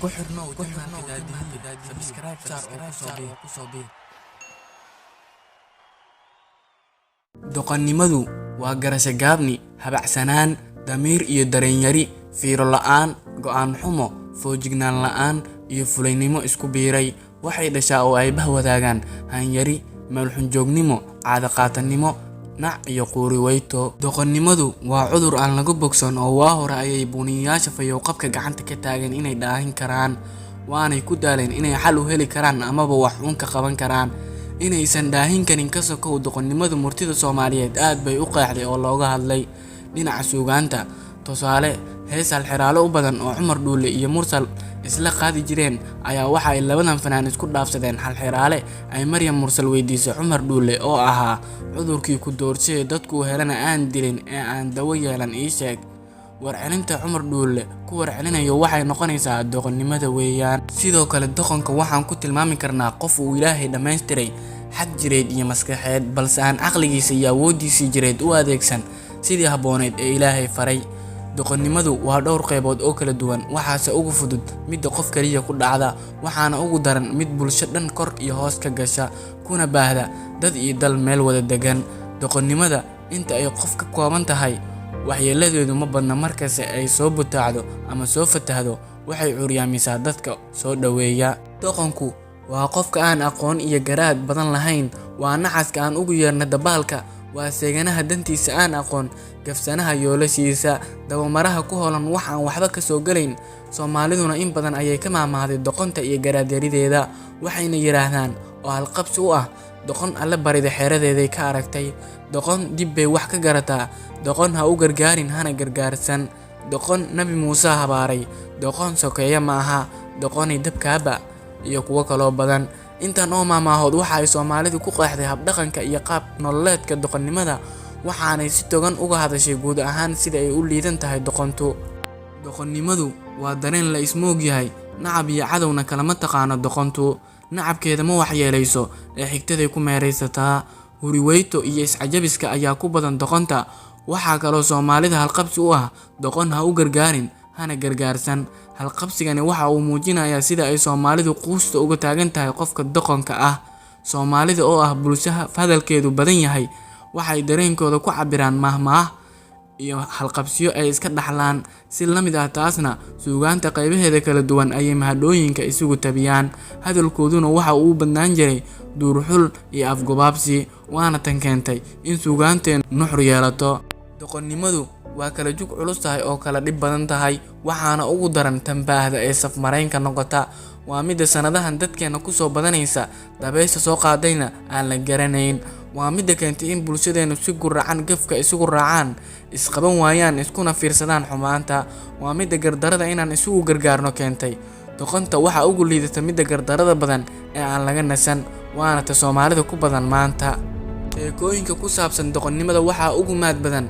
Ku xirnow channelka Daadihiye, subscribe saar oo ku soo biir. Doqonnimadu waa garasho gaabni, habacsanaan, damiir iyo dareen yari, fiiro la'aan, go'aan xumo, feejignaan la'aan iyo fulaynimo isku biiray. Waxay dhashaa oo ay bah wadaagaan han yari, meel xun joognimo, caado qaatanimo, nac iyo quuri weyto. Doqonnimadu waa cudur aan laga bogsan oo waa hore ayay buuniyayaasha fayow-qabka gacanta ka taageen inay daahin karaan, waanay ku daaleen inay xal u heli karaan amaba wax uun ka qaban karaan. Inaysan daahin karin ka sokow, doqonnimadu murtida Soomaaliyeed aad bay u qeexday oo looga hadlay dhinaca suugaanta. Tusaale, hees halxiraale u badan oo Cumar Dhuule iyo Mursal isla qaadi jireen ayaa waxa ay labadan fanaan isku dhaafsadeen halxiraale ay Maryam Mursal weydiisay Cumar Dhuule oo ahaa: "Cudurkii ku doorshay dadkuu helana aan dilin ee aan dawo yeelan ii sheeg." Warcelinta Cumar Dhuule ku warcelinayo waxay noqonaysaa doqonnimada weeyaan. Sidoo kale, doqonka waxaan ku tilmaami karnaa qof uu Ilaahay dhammaystiray xag jireed iyo maskaxeed, balse aan caqligiisa iyo awooddiisii jireed u adeegsan sidii habboonayd ee Ilaahay faray. Doqonnimadu waa dhowr qaybood oo kala duwan, waxaase ugu fudud midda qof kaliya ku dhacda, waxaana ugu daran mid bulsho dhan kor iyo hoos ka gasha, kuna baahda dad iyo dal meel wada deggan. Doqonnimada inta ay qof ka kooban tahay waxyeelladeedu ma badna, markase ay soo butaacdo ama soo fatahdo waxay curyaamisaa dadka soo dhoweeya. Doqonku waa qofka aan aqoon iyo garaad badan lahayn, waa nacaska aan ugu yeerno dabaalka, waa seeganaha dantiisa aan aqoon, gafsanaha yoolashiisa, dabamaraha ku howlan wax aan waxba ka soo galayn. Soomaaliduna in badan ayay ka maahmaahday doqonta iyo garaad yarideeda, waxayna yiraahdaan oo halqabsi u ah: "Doqon Alle barida xeeradeeday ka aragtay," "Doqon dib bay wax ka garataa," "Doqon ha u gargaarin hana gargaarsan," "Doqon Nabi Muuse habaaray," "Doqon sokeeye ma aha," "Doqoni dabkaaba," iyo kuwo kaloo badan. Intan oo maahmaahood waxa ay Soomaalidu ku qeexday habdhaqanka iyo qaab nololeedka doqonnimada, waxaanay si togan uga hadashay guud ahaan sida ay u liidan tahay doqontu. Doqonnimadu waa dareen la ismoog yahay, nacab iyo cadowna kalama taqaano doqontu. Nacabkeeda ma waxyeelayso ee xigtaday ku meeraysataa. Huriweyto iyo iscajabiska ayaa ku badan doqonta. Waxaa kaloo Soomaalida halqabsi u ah: "Doqon ha u gargaarin hana gargaarsan." Halqabsigani waxa uu muujinayaa sida ay Soomaalidu quusta uga taagan tahay qofka doqonka ah. Soomaalida oo ah bulsho hadalkeedu badan yahay, waxay dareenkooda ku cabbiraan maahmaah iyo halqabsiyo ay iska dhaxlaan. Si la mid ah taasna, suugaanta qaybaheeda kala duwan ayay mahadhooyinka isugu tabiyaan. Hadalkooduna waxa uu u badnaan jiray duurxul iyo afgobaabsi, waana tan keentay in suugaanteennu nuxur yeelato. Doqonnimadu waa kala jug culus tahay oo kala dhib badan tahay, waxaana ugu daran tan baahda ee safmaraynka noqota. Waa midda sanadahan dadkeena ku soo badanaysa, dabaysha soo qaadayna aan la garanayn. Waa midda keentay in bulshadeennu si guracan gafka isugu raacaan, is qaban waayaan, iskuna fiirsadaan xumaanta. Waa midda gardarrada inaan isugu gargaarno keentay. Doqonta waxaa ugu liidata midda gardarrada badan ee aan laga nasan, waana ta Soomaalida ku badan maanta. Sheekooyinka ku saabsan doqonnimada waxaa ugu mahad badan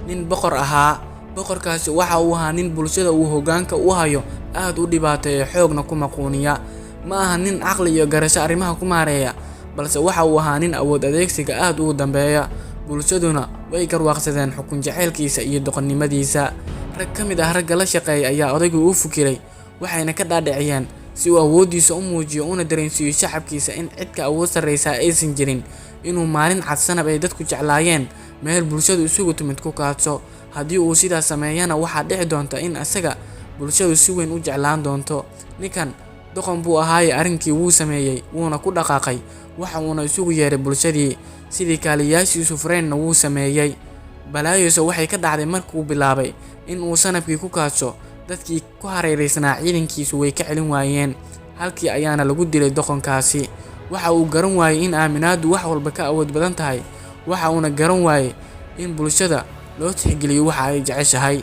nin boqor ahaa. Boqorkaasi waxa uu ahaa nin bulshada uu hoggaanka u hayo aad u dhibaateeya, xoogna ku maquuniya. Ma aha nin caqli iyo garasho arrimaha ku maareeya, balse waxa uu ahaa nin awood adeegsiga aad ugu dambeeya. Bulshaduna way garwaaqsadeen xukun jacaylkiisa iyo doqonnimadiisa. Rag ka mid ah ragga la shaqeeya ayaa odaygu u fikiray, waxayna ka dhaadhiciyeen si uu awooddiisa u muujiyo una dareensiiyo shacabkiisa in cid ka awood sarreysa aysan jirin, inuu maalin cad sanab ay dadku jeclaayeen meel bulshadu isugu timid ku kaadso. Haddii uu sidaas sameeyana, waxaa dhici doonta in isaga bulshadu si weyn u jeclaan doonto. Ninkan doqon buu ahaaye arrinkii wuu sameeyay, wuuna ku dhaqaaqay, waxa uuna isugu yeeray bulshadii, sidii kaaliyaashiisu fureenna wuu sameeyay. Balaayose waxay ka dhacday markuu bilaabay in uu sanabkii ku kaadsho, dadkii ku hareereysnaa ciidankiisu way ka celin waayeen. Halkii ayaana lagu dilay doqonkaasi. Waxa uu garan waayay in aaminaaddu wax walba ka awood badan tahay, waxa uuna garan waayay in bulshada loo tixgeliyo waxa ay jeceshahay.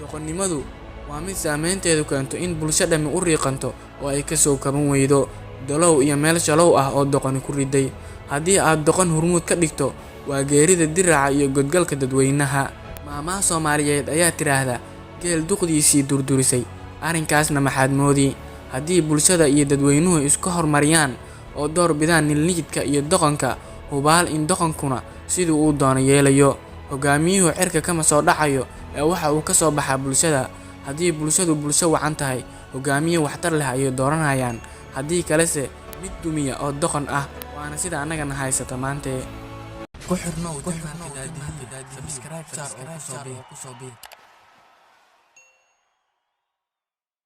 Doqonnimadu waa mid saameynteedu keento in bulsho dhammi u riiqanto oo ay ka soo kaban weydo dalow iyo meel shalow ah oo doqoni ku riday. Haddii aad doqon hormuud ka dhigto, waa geerida diraaca iyo godgalka dadweynaha. Maahmaah Soomaaliyeed ayaa tiraahda: "Geel duqdiisii durdurisay." Arrinkaasna maxaad moodi? Haddii bulshada iyo dadweynuhu isku hormariyaan oo door bidaan nilnijidka iyo doqonka, hubaal in doqonkuna sidii uu doono yeelayo. Hogaamiyuhu cirka kama soo dhacayo ee waxa uu ka soo baxaa bulshada. Haddii bulshadu bulsho wacan tahay, Hogaamiye waxtar leh ayay dooranayaan, haddii kalese mid dumiya oo doqon ah. Waana sida annagana haysata maante. Ku xirnow channelka Daadihiye, subscribe saar oo ku soo biir.